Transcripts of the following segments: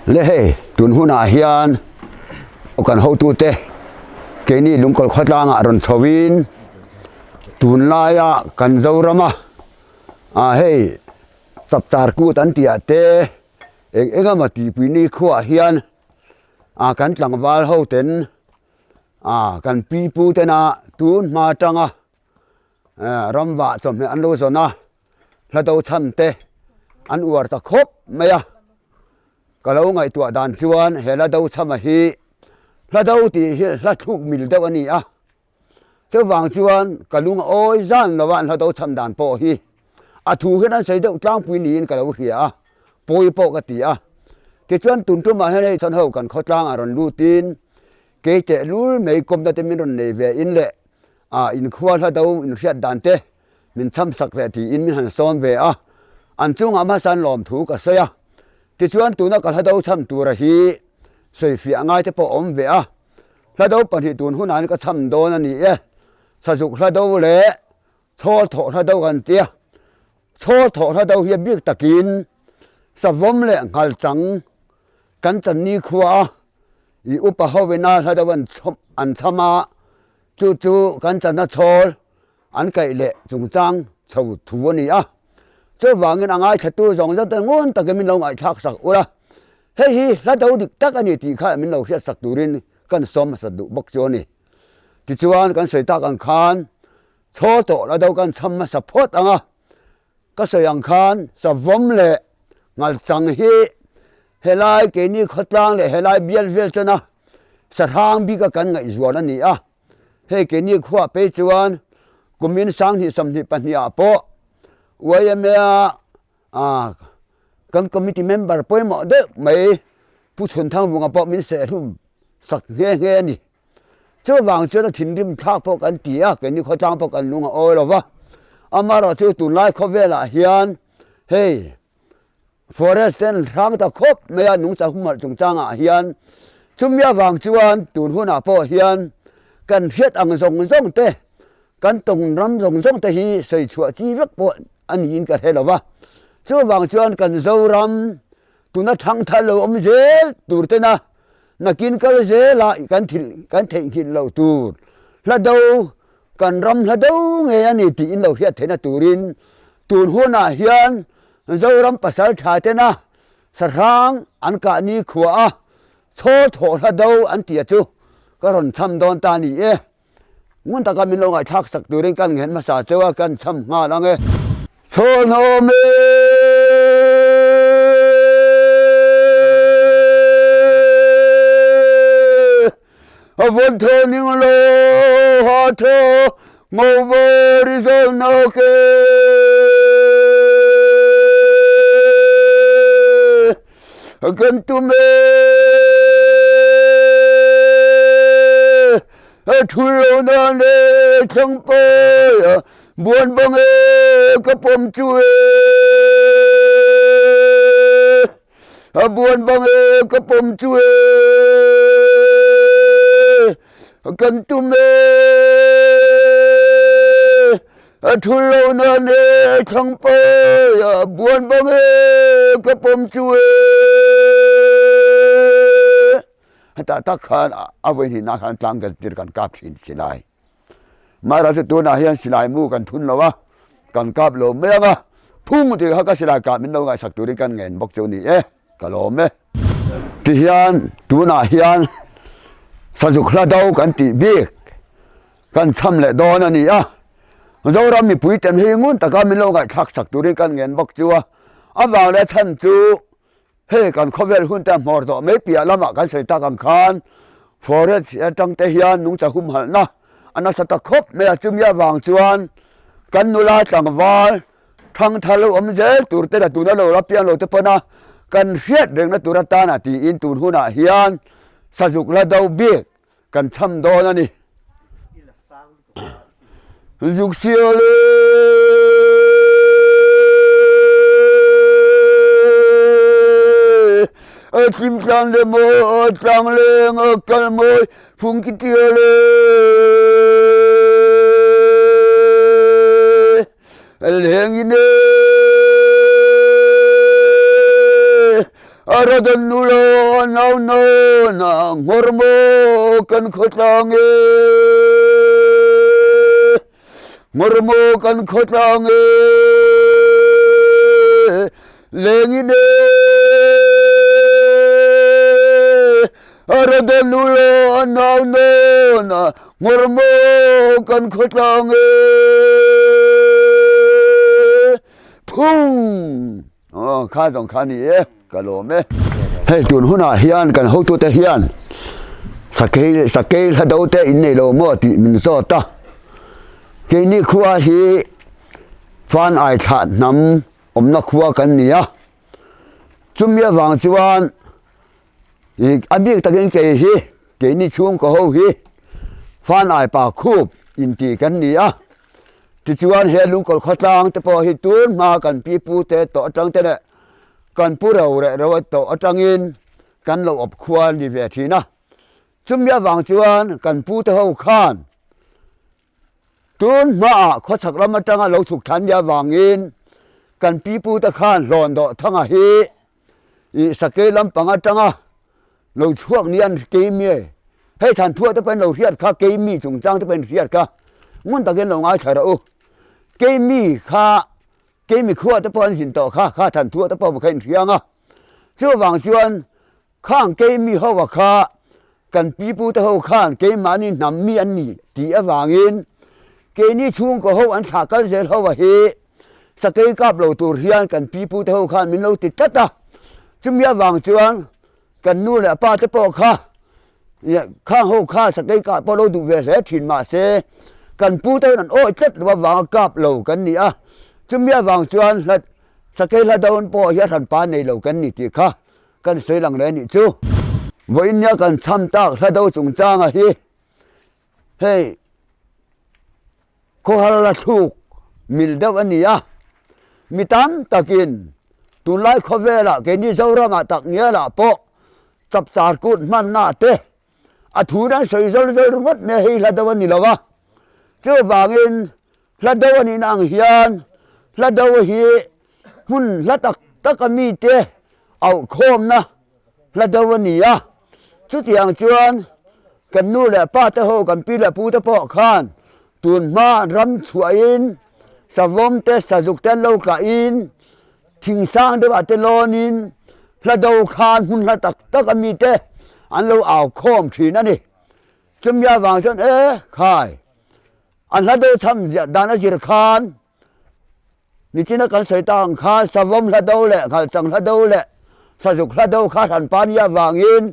Le hei, tun hunah hian kan hotute keini Lungkawl khawtlangah rawn chhoin tunlaia kan Zorama ah hei chapchar kut an tih ah te eng eng emaw tihpui ni khuaah hian ah kan tlangval ho ten ah kan pi pu tena tun hma atanga ram vah chawhmeh an lo zawn a hla do chhan te an uar ta khawp mai a ka lo ngaihtuah dan chuan he hla do chhama hi hla do tih hi hla thluk mil deuh a ni a. Chuvang chuan ka lung a awi zan lo a, an hlado chhan dan pawh hi a thu hian an sawi deuh tlangpui niin ka lo hria a, pawi pawh ka ti a. Tichuan tun tumah hian hei chhan ho kan khawtlang ah rawn lutin kei tehlul mai kawmna te min rawn nei ve in leh ah inkhua hlado inhriat dan te min chham sak leh tiin min han sawm ve a, an chungah hmasa an lawm thu ka sawi a. Tichuan tuna ka hlado chham tura hi sawifiah ngai te pawh a awm ve a. Hlado pahnih tun hunah hian ka chham dawn a ni e. Sazuk hlado leh chhawl thawh hlado kan ti a. Chhawl thawh hlado hi a bik takin savawm leh nghal chang kan channi khua a i upa hovina hlado an an chham a, chu chu kan channa chhawl an kaih leh chungchang chho thu a ni a. Chuvangin a ngaithlatu zawng zawng te ngun takin min lo ngaihthlak sak ula, hei hi hla do dik tak a ni tih kha min lo hriat sak turin kan sawm hmasa duh bawk chu a ni. Tichuan kan sawi tak ang khan chhawl tawh la do kan chham hmasa phawt ang a, ka sawi ang khan savawm leh ngalchang hi helai keini khawtlang leh helai bial vel chana sahrang bika kan ngaihzual a ni a. Hei keini khuah phei chuan kumin sanghnih 22 ah pawh YMA ah kan committee member pawimawh deuh mai Pu Chhunthangvunga pawh min sehhlum sak nghe nghe a ni. Chuvang chuan a thinrim thlak pawh kan ti a, keini khawtlang pawh kan lung a awi lo va. Amaherawhchu tunlai khawvelah hian hei Forest ten hrang ta khawp mai a nungcha humhalh chungchangah hian chumi avang chuan tun hunah pawh hian kan hriat ang zawng zawng te kan tawng ram zawng zawng te hi sawi chhuah chi vek pawh a niin ka hre lo va. Chuvang chuan kan Zoram tuna thang thar lo awm zel tur tena nakin kal zela kan thil kan theihnghilh loh tur hla do kan ram hla do ngei a ni tiin lo hriat theihna turin tun hunah hian Zoram pasal tha tena sahrang an kah ni khua a chhawl thawh hla do an tia chu ka rawn chham dawn ta ni e. Ngun taka min lo ngaihthlak sak turin kan nghen hmasa cheu a kan chham nghal ang e. Chhawl hnawm e! A vawn thaw ning lo ha thaw ngo va ri zawl na ke. Kan tum e a thul lo na le thlang pawi a buan bang e ka pawm chu e. A buan bang e ka pawm chu e kan tum e a thul lo nan e thlang pawi a buan bang e ka pawm chu e heta tak khan a vawi hnih nah khan tlang kan tir kan kap thin silai Mahra chu tunah hian silai mu kan thun lo a, kan kap lo mai ang a, phung tih kha ka silai kah min lo ngaihsak turin kan ngen bawk chu ni e, ka lawm e. Tihian tunah hian sazuk hla do kan tih bik kan chham leh dawn a ni a, Zoram mipui ten hi ngun taka min lo ngaihthlak sak turin kan ngen bawk chu a, avang leh chhan chu Hei kan khawvel hun te a hmawr tawh mai piah lamah kan sawi tak ang khan forest atang te hian nungcha humhalhna a nasa ta khawp mai a, chumi avang chuan kan nula tlangval thang thar lo awm zel tur te leh tuna lo la piang lo te pawn a kan hriat rengna tur atana tiin tun hunah hian sazuk la do bik kan chham dawn a ni. Zuk sial e A thlim tlang le maw tlang leng a kal mawi fung ki tial e A leng in e. A rawn nula nau nawn a nghawr maw kan khawtlang e Nghawr maw kan khawtlang e Lengin e A rawn nula nau nawn a nghawr maw kan khawtlang e Phung! Aw, kha zawng kha ni e, ka lawm e. Hei tun hunah hian kan hotute hian sakei sakei hla do te in nei lo maw tih min zawt a. Keini khua hi fan ai thlah hnam awmna khua kan ni a. Chumi avang chuan a bik takin kei hi keini chhungkaw ho hi fan ai pa khup inti kan ni a. Tichuan he lungkawl khawtlang te pawh hi tun hma kan pi pu te tawh atang te leh kan pu ro reh ro tawh atangin kan lo awp khua ni ve thin a. Chumi avang chuan kan pu te ho khan tun hmaah khawchhak lam atanga lo chhuk than nia avangin kan pi pu te khan hlawn dawh thanga hi Ih sakei lampang atanga lo chhuak ni an keimi e. Hei than thuah te pawh in lo hriat kha keimi chungchang te pawh in hriat kha ngun takin lo ngaithla rawh u. Keimi kha keimi khuah te pawh an zin tawh kha kha than thuah te pawh kha in hriang a. Chuvang chuan khang keimi ho a kha kan pi pu te ho khan keimahni hnam mi an ni tih avangin keini chhungkaw ho an thlah kal zel ho a hi Sakei kap lo tur hian kan pi pu te ho khan min lo ti tlat a, chumi avang chuan kan nu leh pa te pawh kha khang ho kha sakei kah pawh lo duh ve hle thin mahse kan pu te hian an awih tlat lo avanga kap lo kan ni a, chumi avang chuan hla sakei hla dawn pawh hi a hranpa nei lo kan ni tih kha kan sawi lang leh a nih chu. Vawiin nia kan chham tak hla do chungchanga hi hei Khawhar la thluk mil deuh a ni a, mi tam takin tunlai khawvelah keini Zoramah tak ngialah pawh chapchar kut hmanna te a thu nan sawi zawl zawl ringawt mai a, hei hla deuh a ni lo a, chuvangin hla deuh a nihna ang hian hla deuh hi hmun hla tak taka mite auhkhawmna hla deuh a ni a, chutiang chuan kan nu leh pa te ho kan pi leh pu te pawh khan tun hma ram chhuahin savawm te sazuk te an lo kahin thing sang deuh ah te lawnin hla do khan hmun hla tak tak a mi te an lo au khawm thin a ni chumi avang chuan e khai an hla do cham ziah dan a zir khan. Nichina kan sawi ta ang khan savawm hla do leh nghalchang hla do leh sazuk hla do kha hranpa nia avangin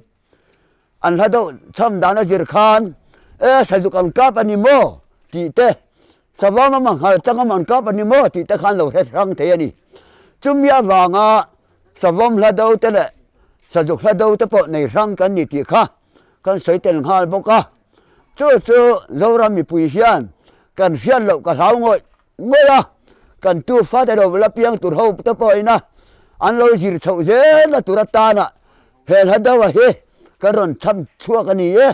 an hla do chham dan a zir khan e sazuk an kap a ni maw tih te savawm ama nghalchang ama an kap a ni maw tih te khan lo hre hrang thei a ni. Chumi avanga savawm hla do te leh sazuk hla do te pawh nei hrang kan ni tih kha kan sawi tel nghal bawk a. Chu chu Zoram mipui hian kan hriat loh ka hlau ngawih ngawih a, kan tu fate lo la piang tur ho te pawhin a an lo zir chhoh zel a tur atana he hla deuha hi kan rawn chham chhuak a ni e.